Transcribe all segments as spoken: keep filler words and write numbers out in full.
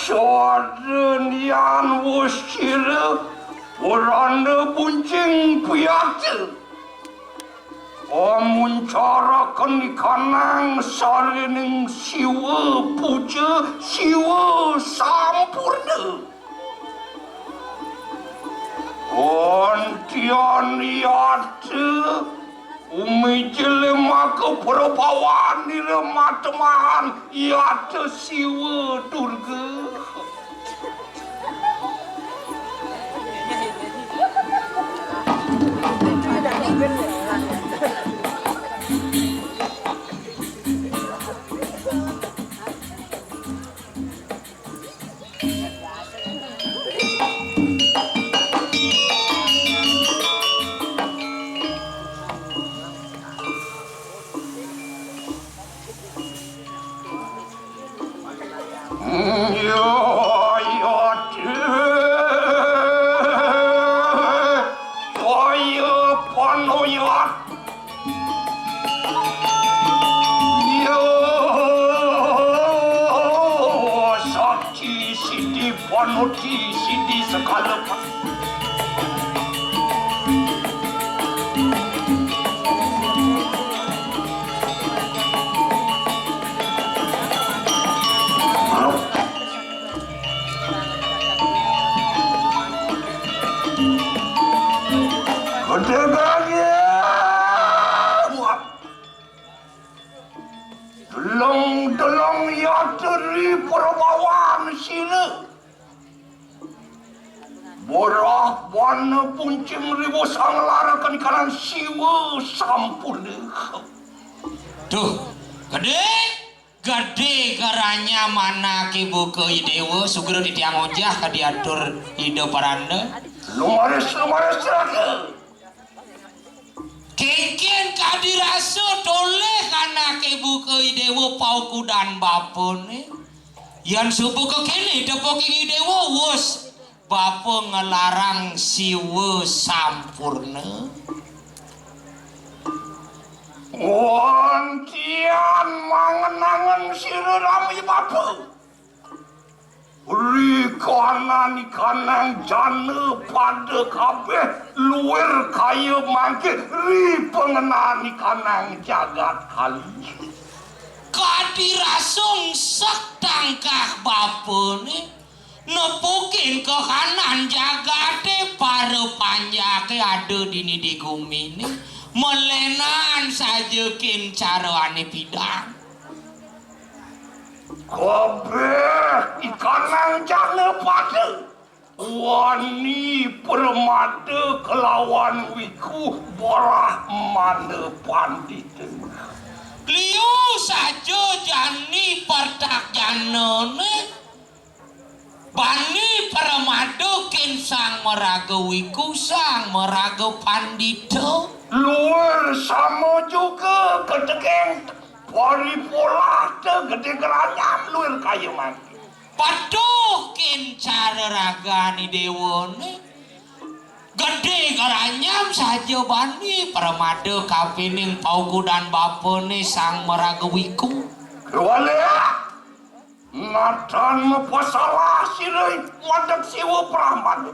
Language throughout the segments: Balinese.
Sadan yan wus sira, purana buncing piata. Amun carakan ikanang sarining Siwa puja, Siwa sampurna. Antian yata, umi jelemaka prabawanira matemahan yata Siwa Durga. Yo, yo, yo, yo, panuyat. Yo, sakti sidi panuti sidi sekala. Gedhe gaya. Delong-delong yatri perbawan sira. Borah wana puncing riwa sanglarakan kanan Siwa sampurna. Duh, gedhe, gedhe garanya manake buka Idewa, sugra titiang ojah kadi atur Ida Paranda. Lumaris, lumaris raga. Kengken kadi rasa tolih anake buka Idewa paukudan bapane. Yan suba kekene tepuking Idewa, wus bapa nglarang Siwa sampurna. Wantian mangenangan sira rami bapa. Ri kahanan ikanang jana pada kabeh luir kaya mangke ri pangenan ikanang jagat kali. Kadi rasa engsek tangkah bapane, nepukin kahanan jagate para panjake ada dini di gumine, melenan saja kin carane pidan. Kabeh ikanang jana pada wani pramada kelawan wiku, brahmana pandita. Liu saja jani pertak janane, bani pramada kin sang maraga wiku, sang maraga pandita. Luir sama juga ketekeng paripolah te gedhe geranyam luir kaya mangke. Patuh kin cara ragane dewane. Gedhe garanyam saja bani pramada kapining paukudan bapane sang maraga wiku. Kewala, natan mapasalah sira madeg Siwa Brahmana.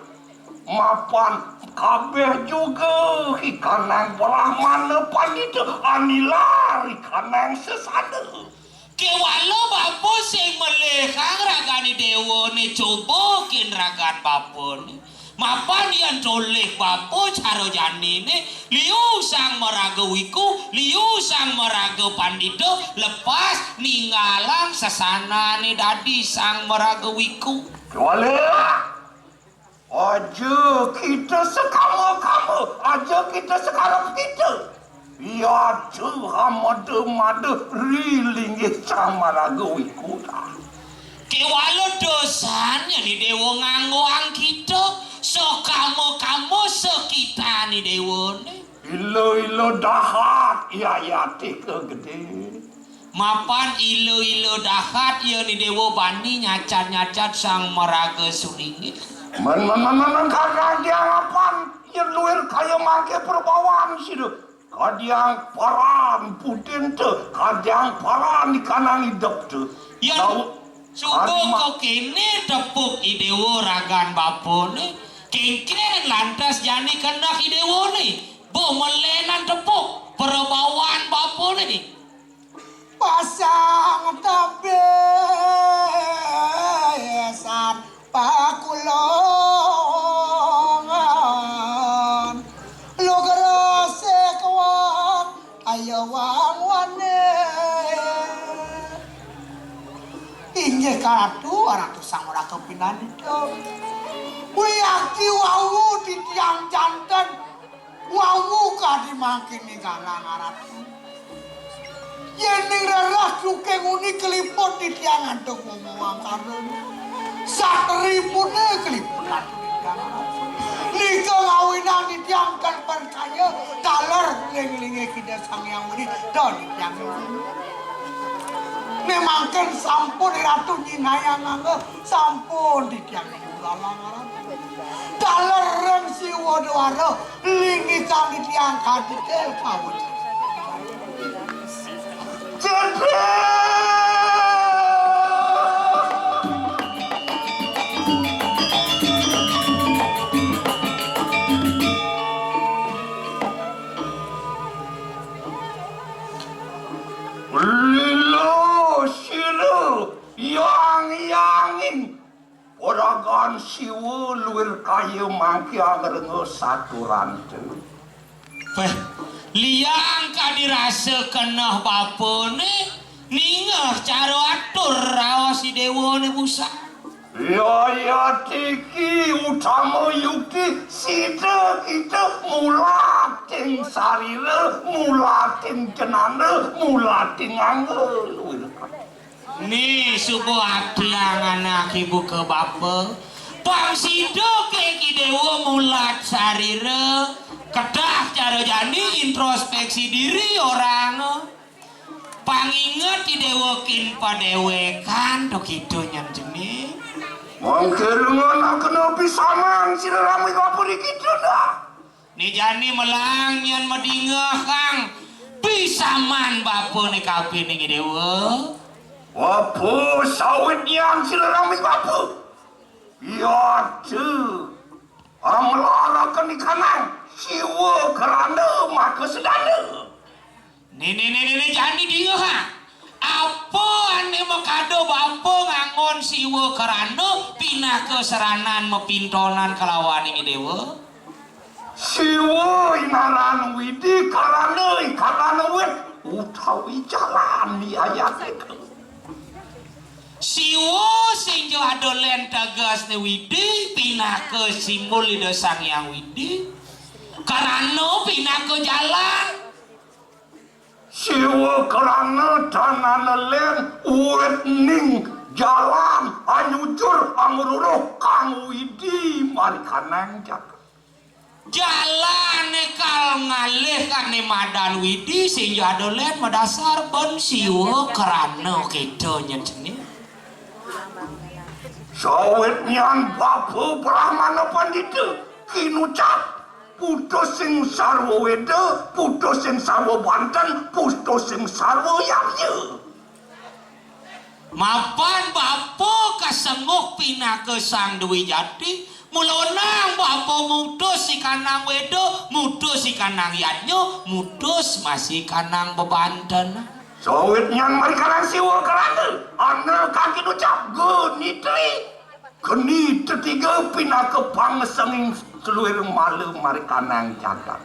Mapan kabeh juga ikanang Brahmana pandita anilar ikanang sesada. Kewala bapa sing melihang ragane dewane coba kin ragan bapane. Mapan yen tolih bapa cara janine, liu sang maraga wiku, liu sang maraga pandita, lepas ninggalang sesanane dadi sang maraga wiku. Kewala. Aja kita sekama-kama, aja kita sekarep kita. Yata hamada-mada ri linggih sang maraga wiku. Kewala dosane ni dewa nganggoang kita, sekama-kama sekitane dewane. Ila-ila dahat yayate kegede. Mapan ila-ila dahat ya ni dewa bani nyacat-nyacat sang maraga sulinggih. Men, men, men, men, men, kadiang apan yen luir kaya mangke perbawan sida. Kadiang paran pudin te, kadiang paran ikanang idep te. Ya. Lau-, Suba kok kéné tepuk I Déwa ragan bapané. Kéngkén lantas jani keneh I Déwané. Bo melénan tepuk perbawan bapané. Pasang tebih san pakulungan. Lu gerasik wang ayo wang wané. Inggih karatu, aratu sang ora kepinanita. Wiakti wau titiang janten, wau kadi mangkin ning galang aratu. Yéning rerah cuké nguni keliput titiang antuk ngomong angkara. Satripuné keliput ati titiang aratu. Nika ngawinang titiang ten percaya taler ring lingé Ida Sang Hyang Widhi, don titiang. Né mangkin sampun Ratu nyinayang angga, sampun titiang galang aratu. Taler ring Siwa Dwara, linggih kang titiang kadikel kawit. Jedé. Lila sira yang yangin. Ora kan Siwa luwir kaya mangke angrenga saturanta. Wéh, liang kadi rasa keneh bapané, ningeh cara atur raos I Déwané busan. Yayatiki utama yukti sida kita mulating sarira, mulating jenanda, mulating angga luwir kaya. Ni suba atiang anak ibu ka bapa. Pang sida ké I Déwa mulat sarira, kedah cara jani introspeksi diri oranga. Pang inget I Déwa kin padéwékan to kita nyen jeni. Mangkira nganakna pisaman sira rami bapa di kita dah. Ni jani melang nyen madingeh kang pisaman bapané kapining I Déwa. Apa sawit nyan sira rami bapa? Yata. Amlaraken ikanang Siwa Karana maka sedana. Né, né, né, né, né, jani dingeh, ha. Apa ané makada bapa nganggon Siwa Karana pinaka seranan mapintonan kalawaning I Déwa? Siwa inaran Widi, Karana, Karana wit utawi jalan di ayat eka. Siwa sing ja ada lén tegesné Widi pinaka simbol Ida Sang Hyang Widi. Karana pinaka jalan. Siwa Karana tanana lén uwit ning jalan anyujur angruruh kang Widi marikanang jagat. Jalané kal ngalih kané madan Widi sing ja ada lén madasar ban Siwa Karana kita nyen jeni. Sawit nyan bapa Brahmana Pandita kinucap putus sing sarwa weda, putus sing sarwa banten, putus sing sarwa yamya. Mapan bapa kasengguh pinaka Sang Dwi Jati, mula onang bapa mutus ikanang weda, mutus ikanang yadnya, mutus masih ikanang bebanten. Sawit nyan marikanang Siwa Karana, ana kaki nucap geni tri. Geni tetiga pinaka pangesenging seluir mala marikanang jagat.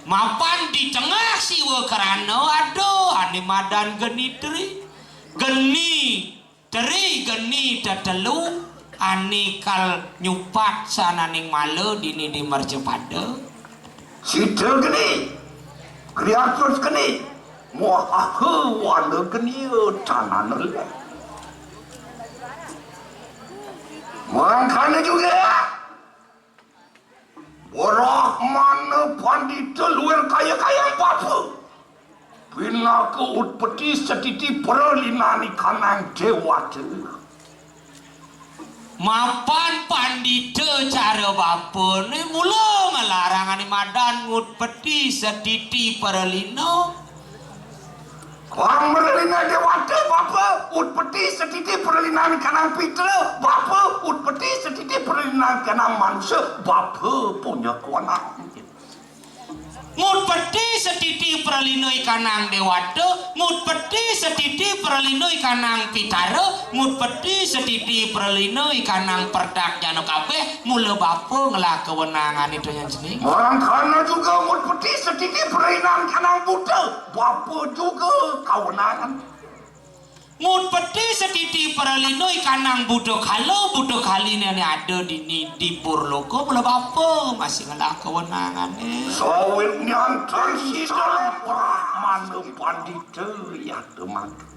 Mapan di tengah Siwa Karana ada ané madan geni tri. Geni tri, geni tetelu ané kal nyupat sananing mala dini di mercapada. Sida geni, Kriatus geni, muaha wana geni tanana lén. Mangkana juga Brahmana Pandita luwir kaya-kayang bapa. Pinaka utpeti setiti pralinaning kanang déwata. Mapan pandita cara bapané mula nglarang ané madan ngutpeti setiti pralina. Pang mrelina déwata, bapa, utpeti setiti prelinan kanang pitra, bapa, utpeti setiti prelinan kanang manusa, bapa punya kewenangan. Ngutpeti setiti prelina ikanang déwata, ngutpeti setiti prelina ikanang pitara, ngutpeti setiti prelina ikanang perdak jana kabéh, mula bapa ngelah kewenangan itu yang seni. Mangkana juga ngutpeti setiti prelinan kanang buta, bapa juga kewenangan. Ngutpeti setiti prelina ikanang buta kala, buta kalina né ada dini di purloka, mula bapa masih ngelah kewenangané. Sawit nyantai sida lemah mana pandita yata maka.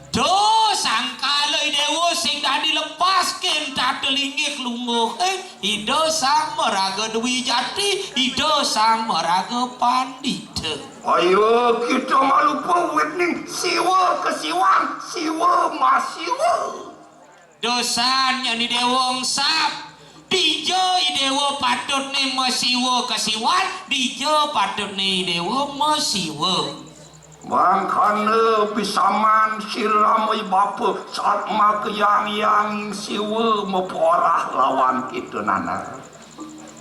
Duh, sangkala I Déwa sing dadi lepas kén tata linggih lungguhé, Ida Sang Maraga Dwi Jati, Ida Sang Maraga Pandita. Ayo kita malupa wit ning siwa kesiwan, siwa masiwa. Dosan nyani déwa engsap. Dija I Déwa patutné masiwa kesiwan, dija patutné I Déwa masiwa. Mangkana bisaman sira rama i bapa satma keyang yang siwa maporah lawan kita nanar.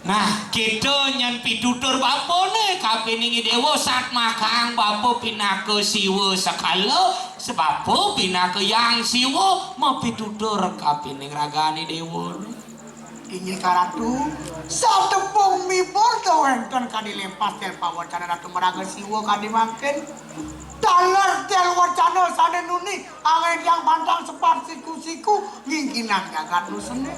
Nah, kita nyan pitutur bapané kapining I Déwa satmakang bapa pinaka siwa sekala, sebapa pinaka yang siwa mapitutur kapining ragané déwa. Inggih Karatu, satepung mibur ta wénten kadi lempas tel pawacana Ratu Maraga Siwa kadi mangkin. Taler tel wacana sané nuni, angin tiang pantang sepat siku-siku, ngingkinang jagat nu seni.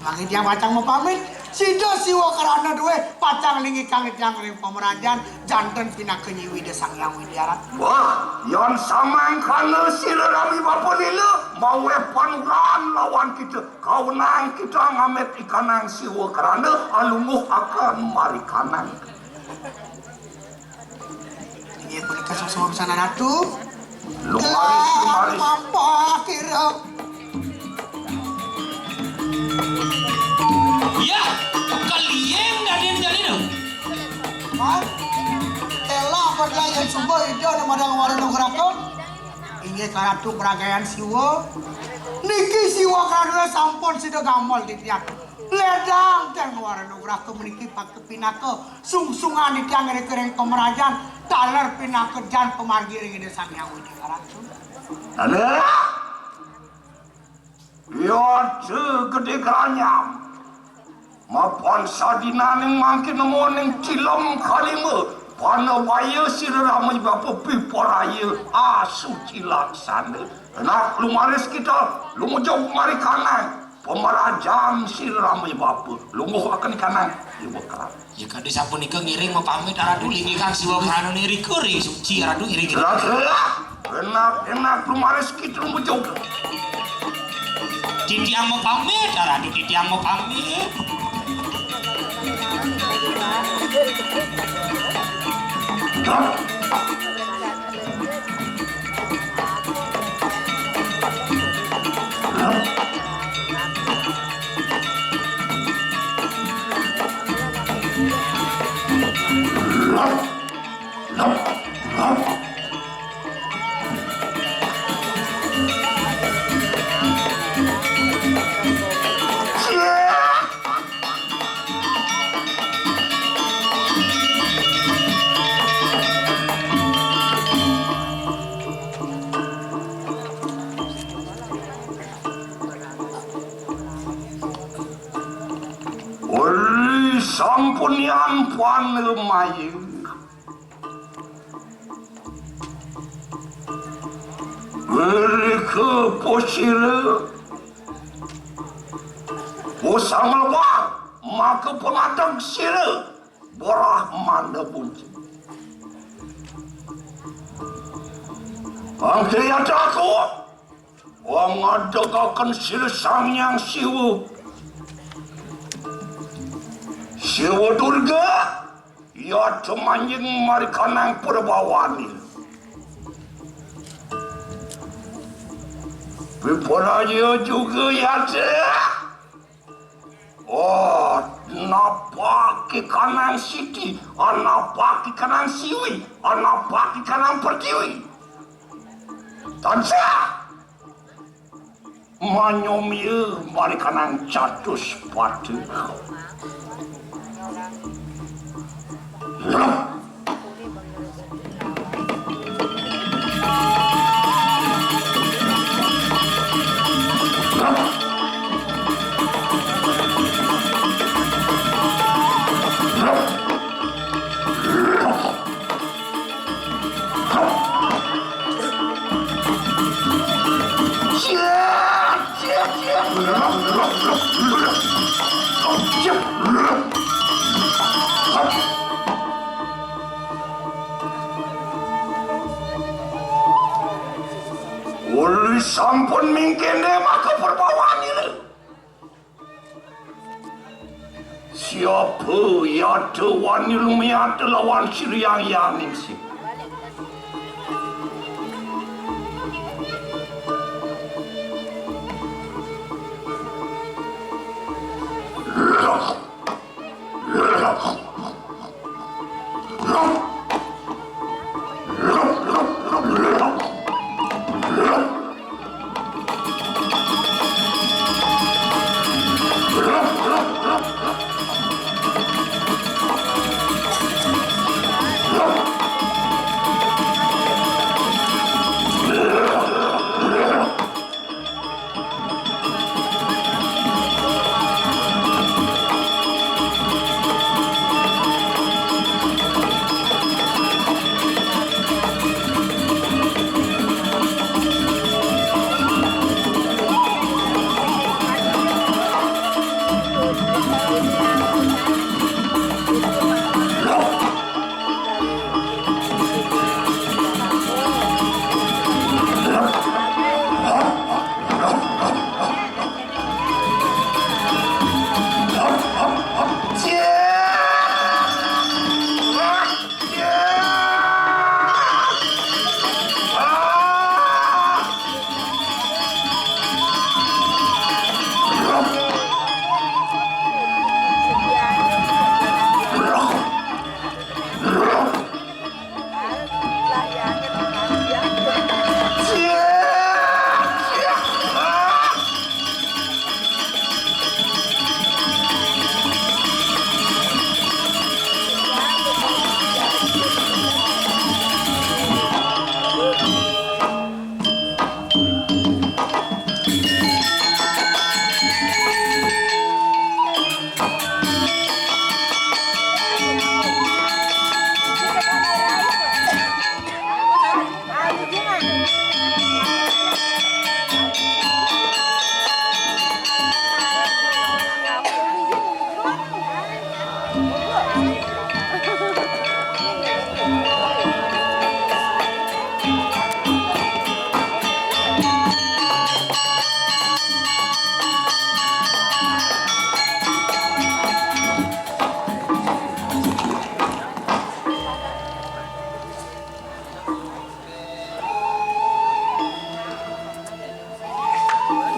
Mangkin tiang pacang mapamit, sida Siwa Karana duwé pacang linggih kang tiang ring pamrajan, janten pinaka nyiwi Ida Sang Hyang Widhi Aratu. Wah, yan samangkana sira rami bapa lila, mawéh panugrahan lawan kita. Kawenang kita ngamit ikanang siwa krana alungguh akan marikanang. Inggih punika suksma pisan Ratu. Lumaris, lumaris. Mapa kira. Ya, kalian gadin gadin. Mas, elah pada yang sumber hijau nama ada ngawara nugraha. Inggih Karatu peragayan Siwa. Niki Siwa Karana sampun sida gamel titiang. Ledang ten ngawara nugraha meniki pak pinaka sungsungan titiang ring kering pamrajan taler pinaka jan pamargi ring Ida Sang Hyang Widhi Karatu. Alah. Yata gedé granyam. Mapan sadinaning mangkin nemu ning cilem kalima. Panabaya sira rama bapa piparaya asuci laksana. Nak lumaris kita, lumujug marikanang. Pamrajan sira rama bapa. Lungguh akan kanang. Iwa kerap. Ya kadi sapunika ngiring mapamit Ratu linggih kang siwa prana nirika ring suci Ratu ngiring. Lah, lah. Enak-enak lumaris kita lumujug. Titiang mapamit Ratu, titiang mapamit. Lah. Uli sampun yan panemayu. Wirika posira. Usang lebar, maka pangadeg sira. Borah manda bunci. Angkayata aku, pangadegaken sira Sang Hyang Siwa. Siwa Durga, yata manjing marikanang prabawani. Piparaya juga yata. Oh, napaki kanang siti, anapaki kanang siwi, anapaki kanang pertiwi. Tansah manyomia marikanang catus patuh. Uli sampun mingkene maka perbawanira. Siapa yata wani lumiat lawan Sri Hyang Hyang Ningsih?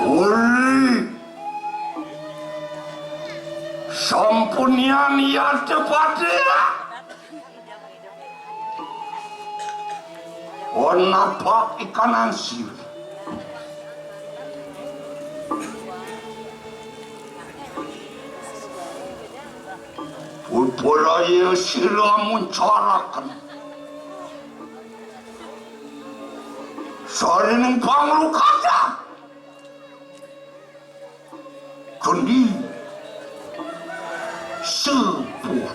Uli sampunian yata pada. Onapak ikan ansir. Pupulaya sira muncaraken. Sarining panglukatan. Kendi sepuh.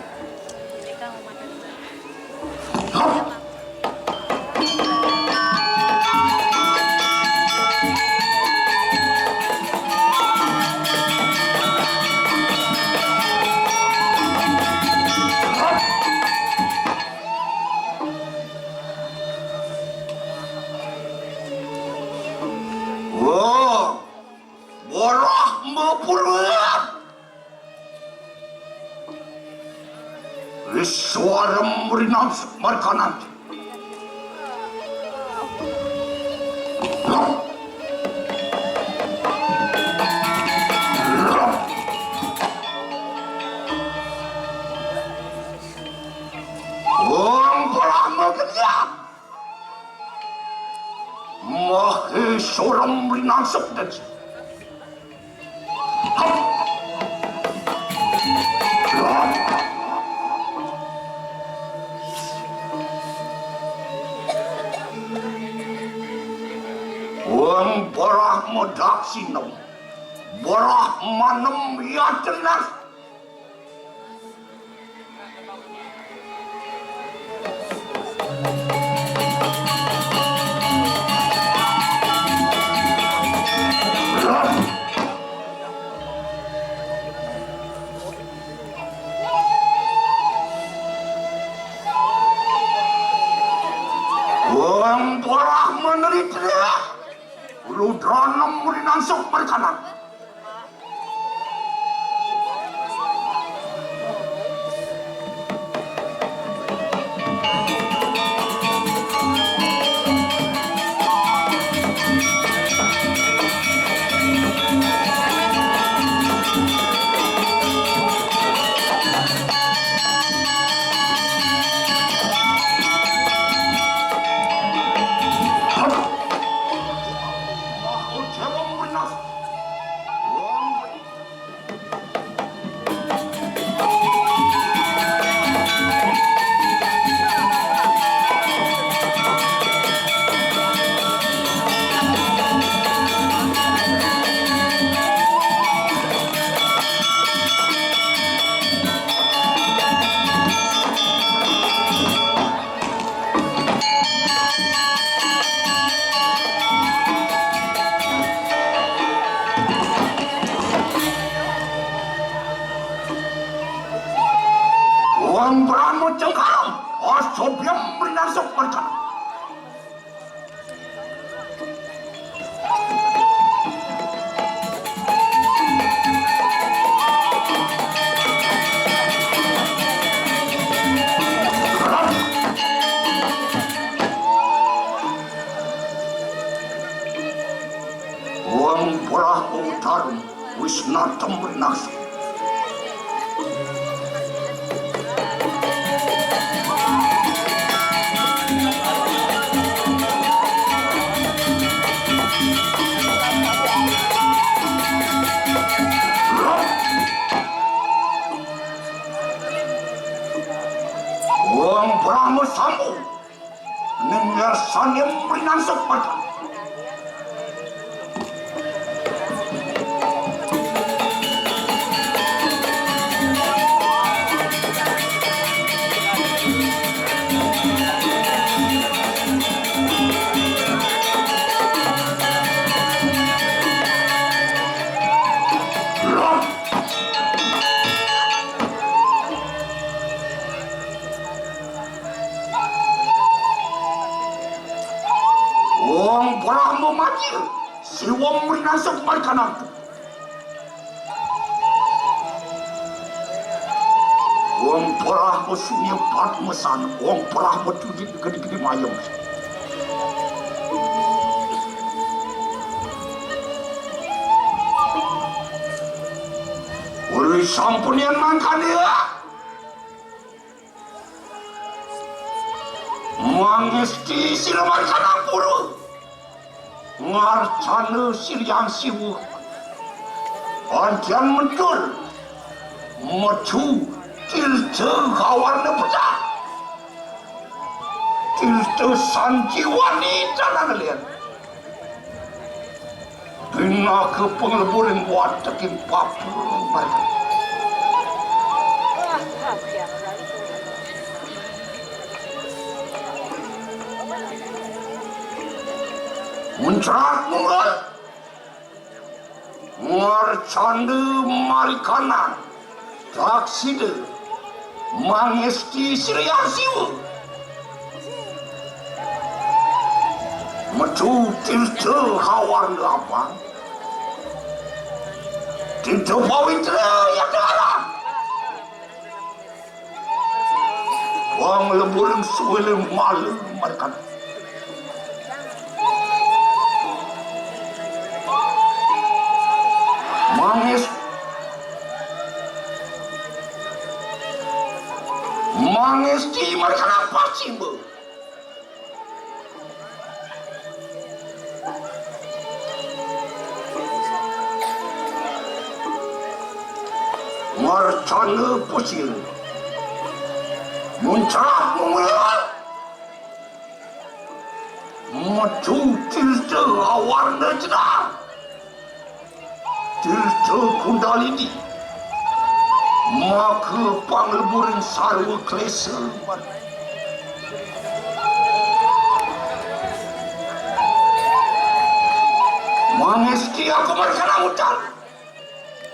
Wah, borah mepuluh. Iswarem rinam markananti. Wong borah mekenyang. Langsung dan Wong Brahma Daksina, Brahmanem Yatrenas. Wong Brahma Neritria, Rudranem Rinangsuk Merkanan. Wong Brahma Cengkareng, Asobya Mrinangsuk Merkanan. Wong Brahma Utara, Wisna Tembenas. Wong Brahma Sambu, ning ngersane Mrinangsuk Merkanan. Wong Brahma Majil, Siwa Mrinangsuk Merkanan. Wong Brahma Sunya Padmasan, Wong Brahma Dudit Gede-gede Mayem. Uli sampun yen mangkane, mangesti sira markana pura. Ngarcana Siryang Siwa. Anjan mentul. Metu tirta kawarna pecah. Tirta sanjiwani tanah liat. Pinaka pangleburing wateking papa. Muncrat munggah. Ngarcana marikanan. Daksina mangesti Sri Asiwa. Metu tirta kawarna abang. Tirta pawitra yadara. Wong leburing suwiling malu mereka. Mangis. Mangis di mereka pasti, Bu. Marcana pasira. Muncrat mumul. Metu tirta awarna jedar. Tirta Kundalini. Maka pangleburing sarwa klesa. Mangesti aku markana utan.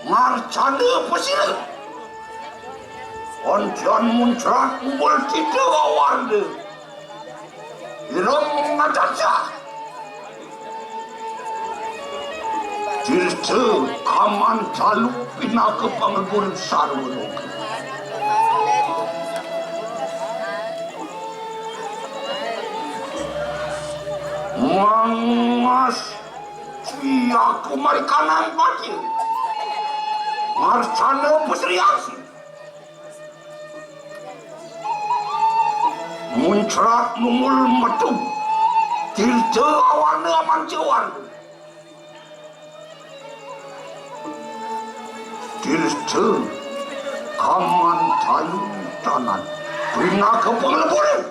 Marcana pasira. Ontian muncrat mumul tirta awarna. Irung ngadansa. Tirta kamantalu pinaka pangleburing sarwa loka. Mangas Wi aku marikanan pati. Marcana pasira. Muncrat mumul metu. Tirta awarna amanca warna. Tirta kamantalu tanan. Pinaka pangleburing.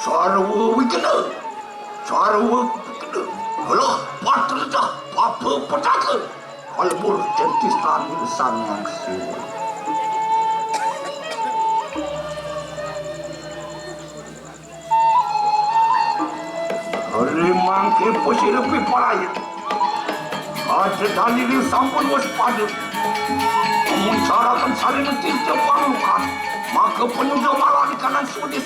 Sarwa wigna, sarwa wigna, belah patrita, papa petaka, kalebur jentistan Sang Hyang Siwa. Hari mangke pasira pipalaya. Aja dalili sampun waspada. Amun sarakan saling tirta panglukan, maka penuda malah di kanan sudis.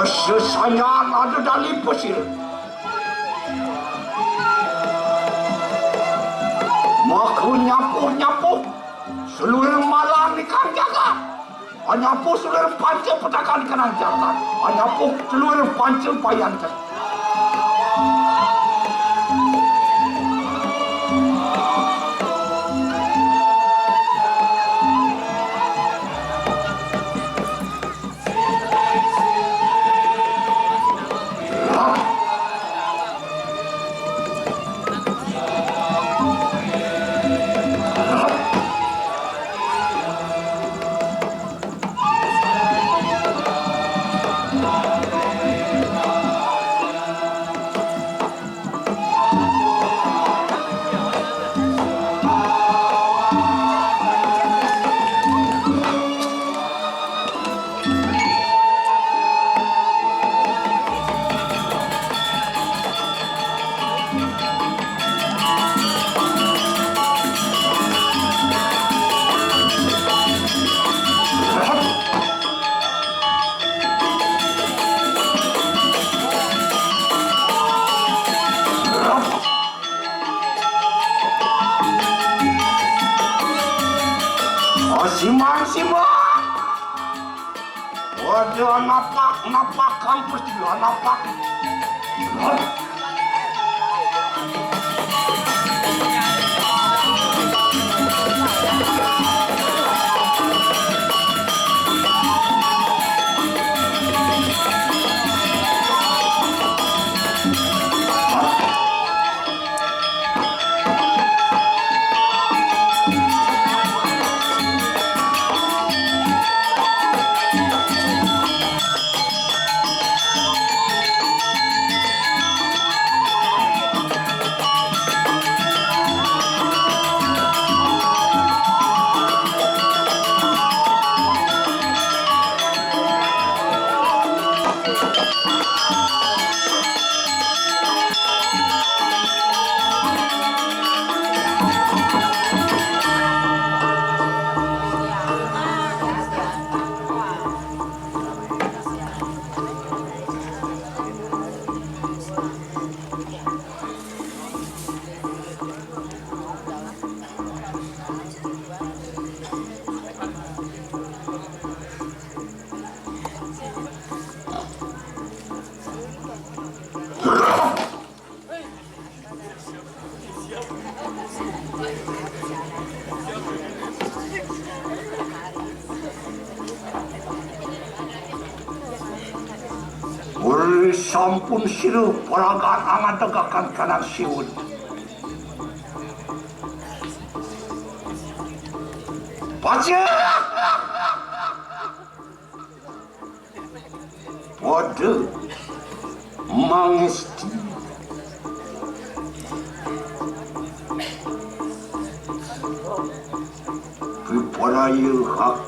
Sesanyan ada dali pesir. Maka nyapu-nyapu seluruh malam ikan jagat. Anyapu seluruh panca petakan ikan jagat. Anyapu seluruh panca bayan. Siman, siman. Waduh, napak, napak kampus juga, napak. Uli sampun sira palagan angadegaken kanan siwun. Pacih. Pada mangesti. Piparaya hak.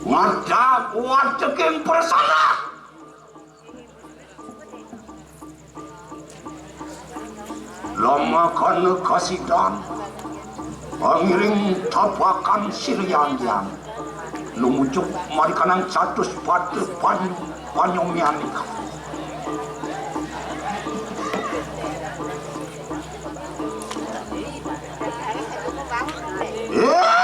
Ngadak wateking persana. Lamakana kasidan, pangiring tapakan siriandian, lumucuk marikanang catus pada pan-, panyomianika. Iya!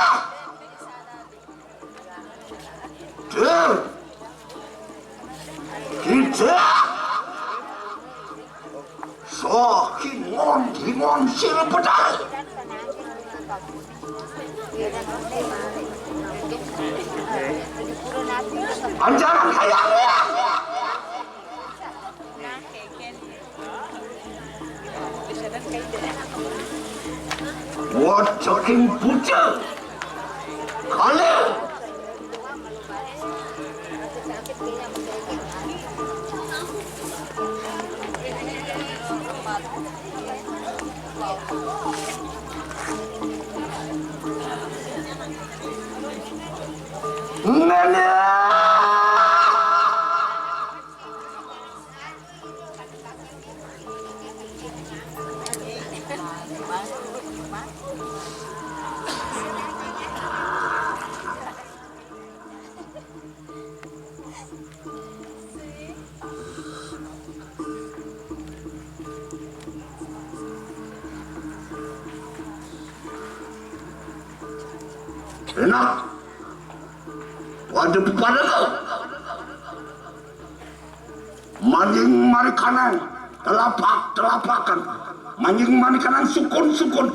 Duh! Kita sahingon-hingon sira pedal. Anjaran kayang. Waduh, ing bocah. Kalih. Nenek. Enak. Wajib pada kau. Manjing mari kanang, telapak-telapakan. Manjing mari kanang, sukun-sukun.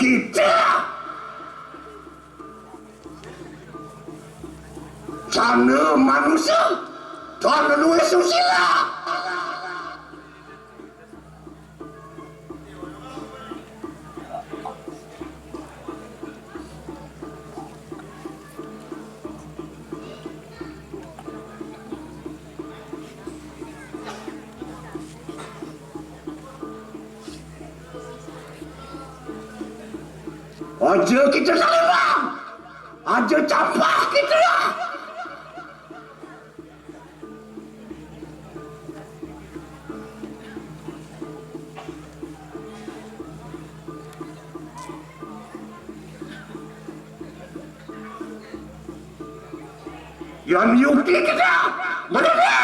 Kita cara manusia, cara luwih susila. Aja kita saling, aja capah kita lah. Yan yukti kita, mana dia?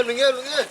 Minggir, minggir.